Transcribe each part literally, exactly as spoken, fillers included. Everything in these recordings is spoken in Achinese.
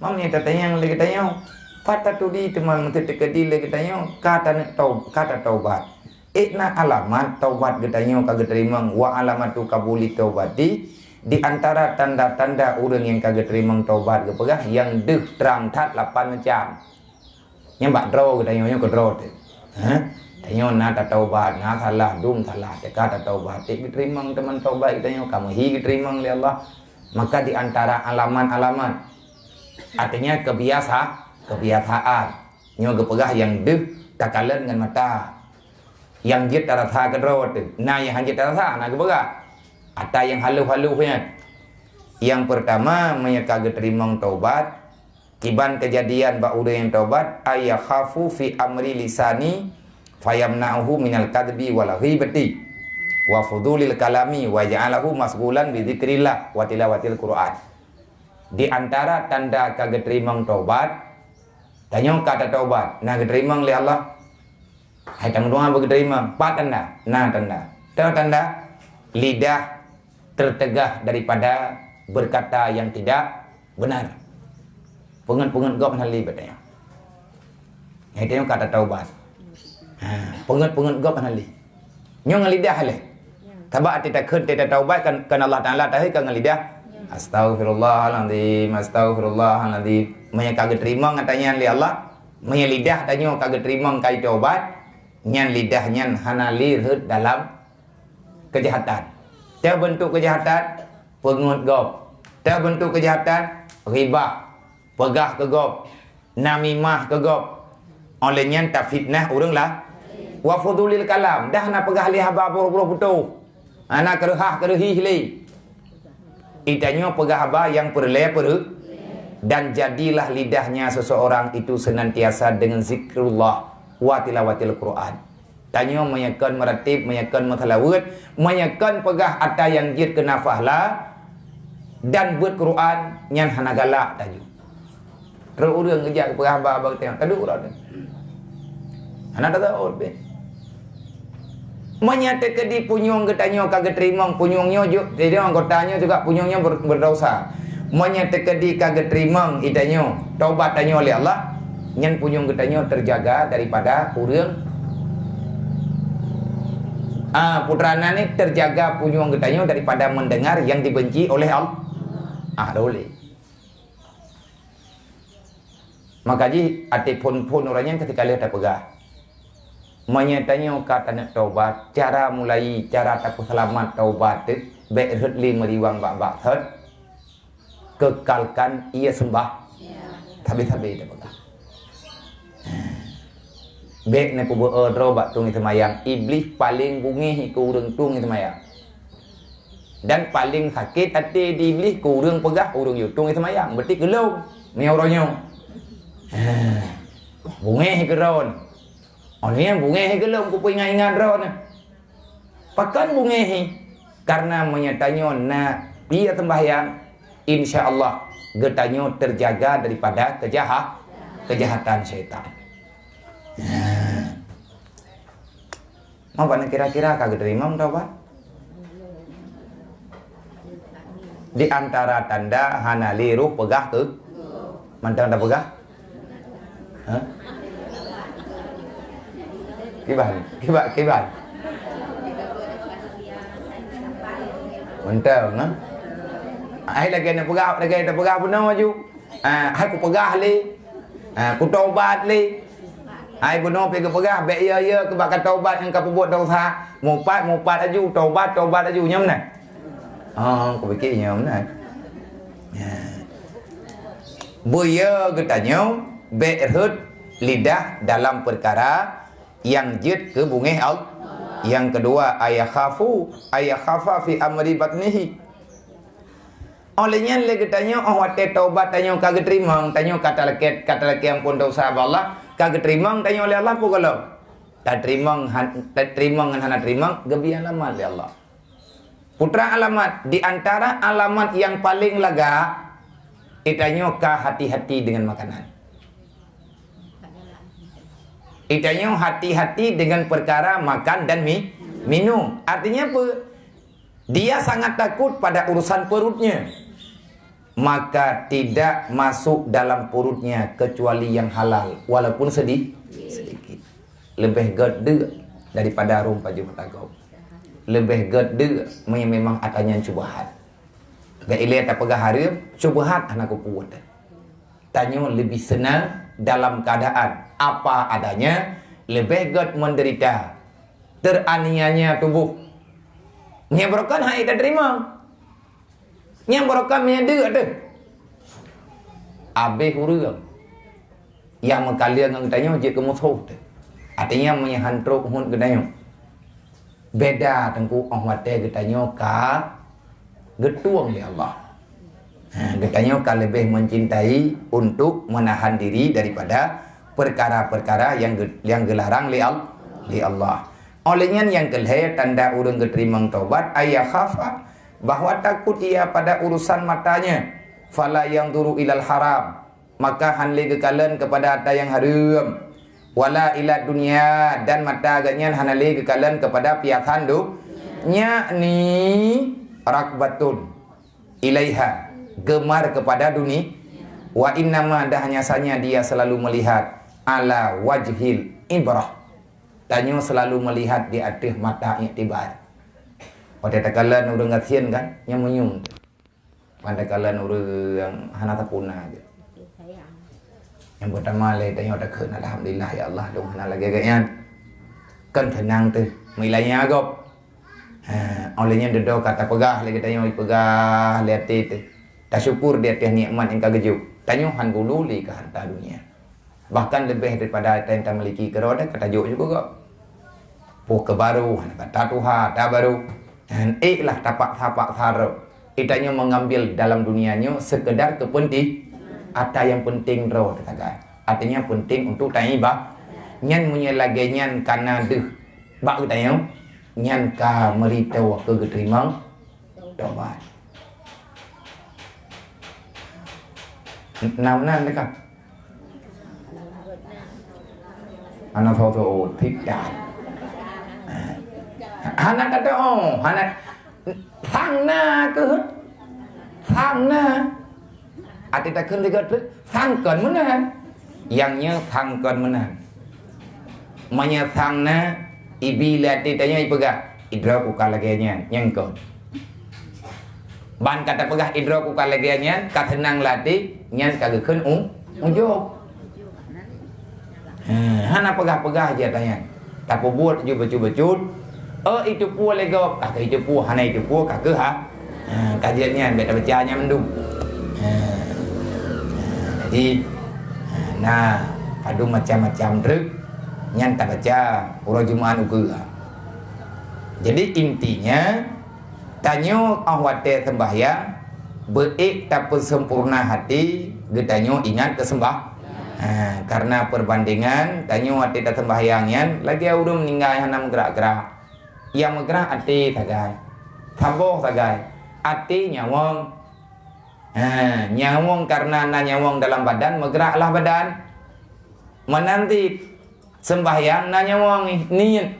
Mam nyang tatanyong lé geutanyoe, pat tatudi teuma meuteukeudi lé geutanyoe ka taneuk tau-, ka tataubat. Ék na alamat taubat geutanyoe ka geuteurimong, wa alamatu qabuli taubati, di antara tanda-tanda ureuëng nyang ka geuteurimong taubat geupeugah nyang deuh trang that lapan macam. Nyang bak droe geutanyoe nyoe keudroe teuh. Hah? Tanyoe na tataubat, na salah, dum salah, teuka tataubat. Ék geuteurimong teuma taubat geutanyoe, ka meuhi geuteurimong lé Allah. Maka di antara alamat-alamat, artinya kebiasa-, kebiasaan. Nyoe geupeugah nyang deuh takalon ngon mata. Nyang jeuet tarasa keudroe teuh. Na nyang hana jeuet tarasa, na geupeugah. Ata nyang halôh-halôh nyan. Nyang peurtama, meunyoe ka geuteurimong taubat, kiban keujadian bak ureuëng nyang taubat, ay yakhafu fi amri lisani fayamna'uhu minal kadhibi wal ghibati wa fudulil kalami wa ja'alahu masghulan bi dzikrillah wa tilawatil Qur'an. Di antara tanda ka geuteurimong taubat, tanyoe ka tataubat, na geuteurimong lé Allah. Hai tameudoá beugeuteurimong, pat tanda? Na tanda. Toh tanda? Lidah tertegah daripada berkata yang tidak benar. Peungeut-peungeut gob hana lé bak tanyoe. Hai tanyoe ka tataubat. Ha, peungeut-peungeut gob hana lé. Nyoe ngon lidah lé. Sabab até takheun teutataubat kan, kan Allah Taala tahe ka ngon lidah. Astaghfirullahalazim, astaghfirullahalazim. Meunyoe ka geuteurimong ata nyan lé Allah, meunyoe lidah tanyoe ka geuteurimong ka itaubat, nyan lidah nyan hana lé rhot dalam keujahatan. Teuh beuntuk keujahatan, peungeut gob. Teuh beuntuk keujahatan, ghibah, peugah keu gob, namimah keu gob. Óh lheueh nyan tafitnah ureuëng la-, wa fudulil kalam, dah na peugah lé haba broh-broh putôh. Hana keureuhah keureuhih lé. Itanyoe peugah haba nyang peureulée peureu-, dan jadilah lidahnya seseorang itu senantiasa dengan zikrullah wa tilawatil Quran. Tanyoe meunyoe kon meuratéb, meunyoe kon meuseulaweuet, meunyoe kon peugah ata nyang jeuet keu nafah la, dan beuet Quran, nyan hana galak tanyoe. Trok ureuëng geujak geupeugah haba bak geutanyoe, taduek uroe nyoe. Hana tasawot pih. Meunyoe teukeudi punyueng geutanyoe ka geuteurimong, punyueng nyoe ju-, jadi anggota nyoe juga punyueng nyoe ber-, berdosa. Meunyoe teukeudi ka geuteurimong itanyoe, taubat tanyoe lé Allah, nyan punyueng geutanyoe teujaga daripada ureuëng, ah, putra nan ni teujaga punyueng geutanyoe daripada mendengar yang dibenci oleh Allah. Ah, dah boleh. Maka jih até phon-phon uroe nyan ketika lheueh tapeugah. Meunyoe tanyoe ka taneuk taubat, cara mulai, cara tapeuseulamat taubat teuh, bék rhot lé meuriwang bak-bak thon, keukalkan ie seumbah. Sabe-sabe tapeugah. Bék neupeubeue droe bak tueng seumayang, Iblih paleng beungéh keu ureuëng tueng seumayang. Dan paleng sakét até di Iblih keu ureuëng peugah ureuëng yue tueng seumayang, berarti keu lôn, meunyoe uroe nyoe. Beungéh keu droen. Oh, nyan beungéh keu lôn, kupeuingat-ingat droen. Pakon beungéh? Karena meunyoe tanyoe na ie seumbahyang, insya Allah geutanyoe teujaga daripada keujaha-, keujahatan syaitan. Nah. Meupan kira-kira ka geuteurimong taubat? Di antara tanda hana lé roh peugah keu mantong tapeugah? Hah? Kiban, kiban, kiban. Mantong, ha? Ai lagée na peugah, lagée na peugah bunoe aju. Ah, hai kupeugah lé. Ah, kutaubat lé. Hai bunoe pih geupeugah, bék iya-iya keu bak ka taubat nyang ka peubuet desya. Mupat, mupat aju, taubat, taubat aju. Nyan meunan? Oh, kupike nyan meunan. Ya. Beu iya geutanyoe bék rhot lidah dalam peukara nyang jeuet keu beungéh Allah. Nyang keudua, ay yakhafu, ay yakhafa fi amri batnihi. Óh lheueh nyan lé geutanyoe, óh watée taubat tanyoe ka geuteurimong, tanyoe ka talakée, ka talakée amphon desya bak Allah, ka geuteurimong tanyoe lé Allah peue gohlom? Tateurimong han-, tateurimong ngon hana teurimong, geubri alamat lé Allah. Peue teuma alamat? Di antara alamat nyang paleng lagak, geutanyoe ka hati-hati deungon makanan. Geutanyoe hati-hati deungon peukara makan dan mi-, minum. Artinya peue? Dia sangat takut pada urusan perutnya. maka tidak masuk dalam perutnya kecuali yang halal, walaupun sedi-, sedikit. Leubeh gét deuk daripada rhueng pajoh mata gob. Leubeh gét deuk meunyoe memang atra nyan syubhat. Bék ilée tapeugah hareuem, syubhat hana kupuet. Tanyoe leubeh seunang dalam keadaan apa adanya, leubeh gét menderita, teraniaya tubuh. Nyan barokon hai tateurimong. Nyang barokah meunyoe deuk teuh. Abéh ureuëng nyang meukaleueng ngon geutanyoe jeuet keu musoh teuh. Artinya, meunyoe han trok huet geutanyoe, beda teungku óh watée geutanyoe ka geutueng lé Allah. Ha, geutanyoe ka leubeh mencintai untuk menahan diri daripada perkara-perkara yang ge-, yang geularang lé Al-, lé Allah. Oleh nyan nyang keulhée tanda ureuëng geuteurimong tobat, ayakhafa, bahwa takut ia pada urusan matanya, fala yanzuru ilal haram, maka han lé geukalon kepada ata nyang hareuem, wala ila dunya, dan mata geuhnyan hana lé geukalon kepada piasan du-, yakni rakbatun ilaiha, gemar kepada duni-, wa innama, dah hanya saja dia selalu melihat ala wajhil ibrah. Tanyoe selalu melihat di ateueh mata iktibar. Watée takalon ureuëng gasien kan, nyang meunyeum. Pada kalon ureuëng hana sapeue na jeuet. Nyang peurtama lé tanyoe takheun, "Alhamdulillah, ya Allah, lôn hana lagée geuhnyan." Kan seunang teuh, meulanya gob. Ha, óh lheueh nyan dudoe ka tapeugah lé geutanyoe, ipeugah lé até teuh. Tasyukur di ateueh nikmat nyang ka geujok. Tanyoe han gulu lé keu hareuta dunia. Bahkan leubeh daripada nyang tamiliki keudroe ka tajok juga gob. Poh keu barô, hana ka tatuha, tabarô. Ék lah tapaksa-paksa rot. Geutanyoe mengambil dalam dunia nyoe sekedar kepenting, ata nyang penting droe teuh sagai. Artinya penting untuk taibah. Nyan meunyoe lagée nyan ka na deuh bak geutanyoe, nyan ka meuritoe keu geuteurimong tobat. Enam nan dekat. Hana soe-soe, oh, tidak. Hana kata, oh, hana. Sang na keuh. Sang na. Até takheun sigoe treuk, sang kon meunan. Nyang nyoe sang kon meunan. Meunyoe sang na, ibi lé até tanyoe ipeugah, "Idroe ku ka lagée nyan, nyang kon." Ban ka tapeugah idroe ku ka lagée nyan, ka seunang lé até, nyan ka geukheun u-, ujub. Heh, hana peugah-peugah jih ata nyan. Tapeubuet ju bacut-bacut. Oh, iteupeue lé gob, ka iteupeue, hana iteupeue, ka keuh ha. Ha, ka jeuet nyan, bék tabaca nyan mandum. Ha. Jadi, ha, na padum macam-macam treuk nyan tabaca uroe Jumaat ukeue. Jadi, intinya, tanyoe óh watée seumbahyang, beuék tapeuseumpurna hati geutanyoe ingat keu seumbah-, ha, karena perbandingan, tanyoe watée taseumbahyang nyan lagée ureuëng meuninggai hana meugrak-grak. Nyang meugrak até sagai, saboh sagai, até nyawöng. Ha, nyawöng karena na nyawöng dalam badan, meugraklah badan. Meunan cit seumbahyang na nyawöng niet.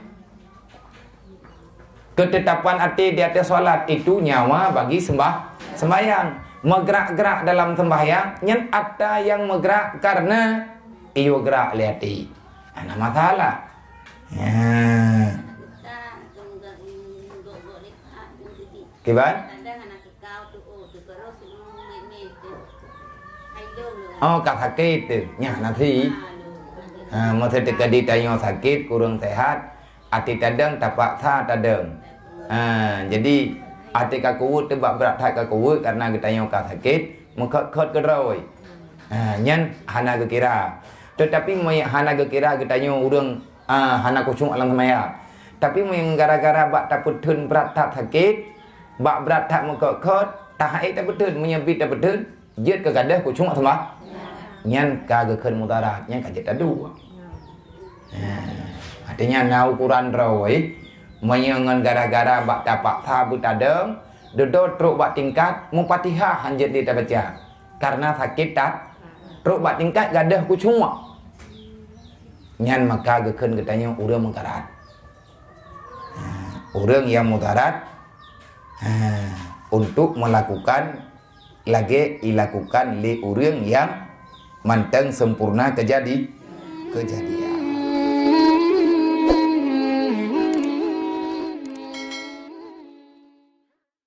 Keutetapan até di ateueh salat itu nyawa bagi seumbah-, seumbahyang. Meugrak-grak dalam seumbahyang, nyan ata nyang meugrak karena iyue grak lé até. Hana masalah. Ya. Kiban? Oh, ka sakét teuh. Nyan na sit. Ha, masa teuka di tanyoe sakét, kureueng sehat, até tadong tapaksa tadong. Ha, jadi até ka kuweuet teuh bak brat that ka kuweuet karena geutanyoe ka sakét, meukhot-khot keudroe. Ha, nyan hana geukira. Teutapi meunyoe hana geukira geutanyoe ureuëng, ha, hana khusyuk lam seumbahyang. Tapi meunyoe gara-gara bak tapeutheun brat that sakét, bak brat that meukhot-khot, tahaé tapeutheun, meunyoe bit tapeutheun, jeuet keu gadôh khusyuk seumah-, nyan ka geukheun mudarat, nyan ka jeuet taduek. Ha, artinya na ukoran droe, meunyoe ngon gara-gara bak tapaksa beutadong, dudoe trok bak tingkat, Mufatihah hanjeuet lé tabaca. Karena sakét that, trok bak tingkat gadôh khusyuk. Nyan maka geukheun geutanyoe ureuëng mudarat. Ha, ureuëng nyang mudarat, ha, untuk melakukan lagée ilakukan lé ureuëng nyang mantong sempurna keujadi, keujadian.